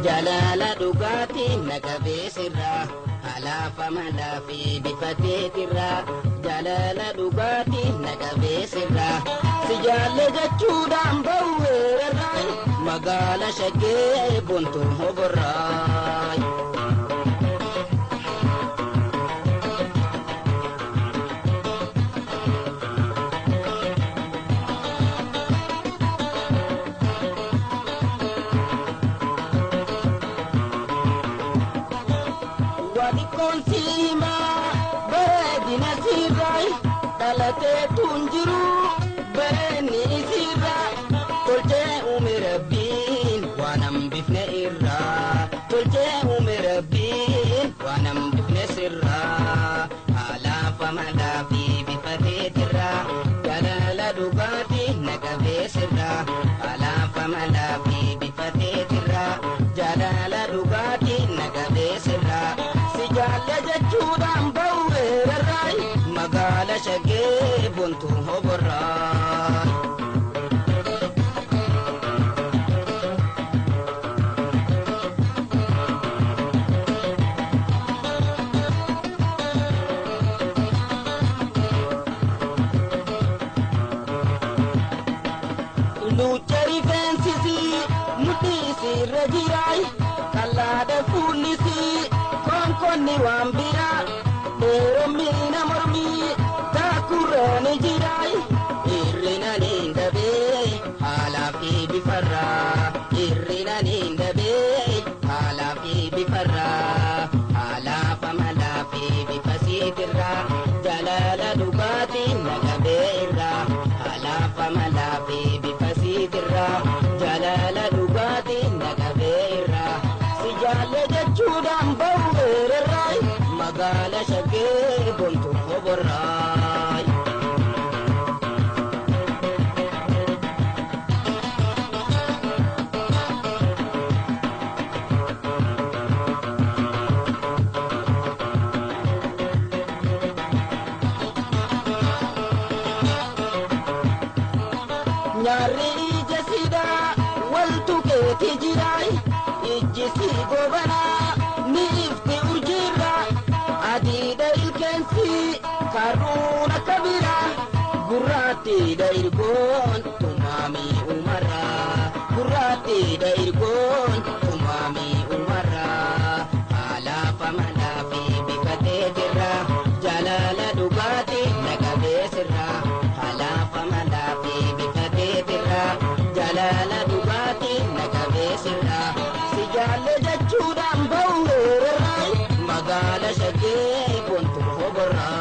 Jalaala dhugaatiin na qabeessirraa halaafa malaa fi bifa teetirraa jalaala dhugaatiin na qabeessirraa si jaalle jechuudhaan bahu weerarraa magaala shaggee bontuu hoborraa. Magaala shaggee bontuu hoborraa. Luucca rifeensisii mudhii siirra jiraay kallaada fuullisii konkonni waan biraa dheerommiina mormii taakurrooni jiraay hirrina niin dabee haalaa fi bifarraa hirrina niin dabee haalaa fi bifarraa haalaaf amalaa fi bifa siitirraa jalaala dhugaatiin na qabee irraa haalaaf amalaa fi bifa siitirraa jalaala dhugaatiin na qabee irraa si jaalle jechuudhaan bahu weerarraa magaala shaggee bontuu hoborraa. Nyaarri ija sidaa wal tuqeeti jiraay ijji si gobanaa ni ifti urjiirraa adiidha ilkeensi karuun akka biraa gurraattiidha irgoon tumaamii umarraa gurraattiidha irgoon tumaamii umarraa haalaaf amalaa fi bifa teetirraa jalaala dhugaatii na qabeessirraa haalaaf amalaa fi bifa teetirraa jalaala dhugaatii na qabeessirraa si jaalle jechuudhaan bahu weerarraa magaala shaggee bontuu hoborraa.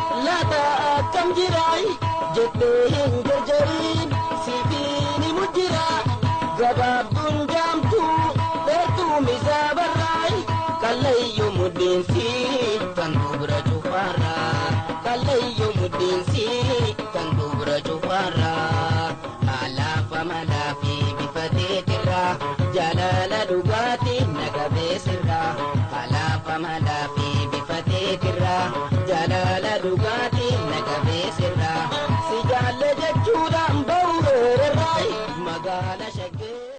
Akkam jiraay jettee hin jarjariin sifiin himu jira gabaabduun jaamtuu dheertuu misaa barraay kallayyo mudhiinsi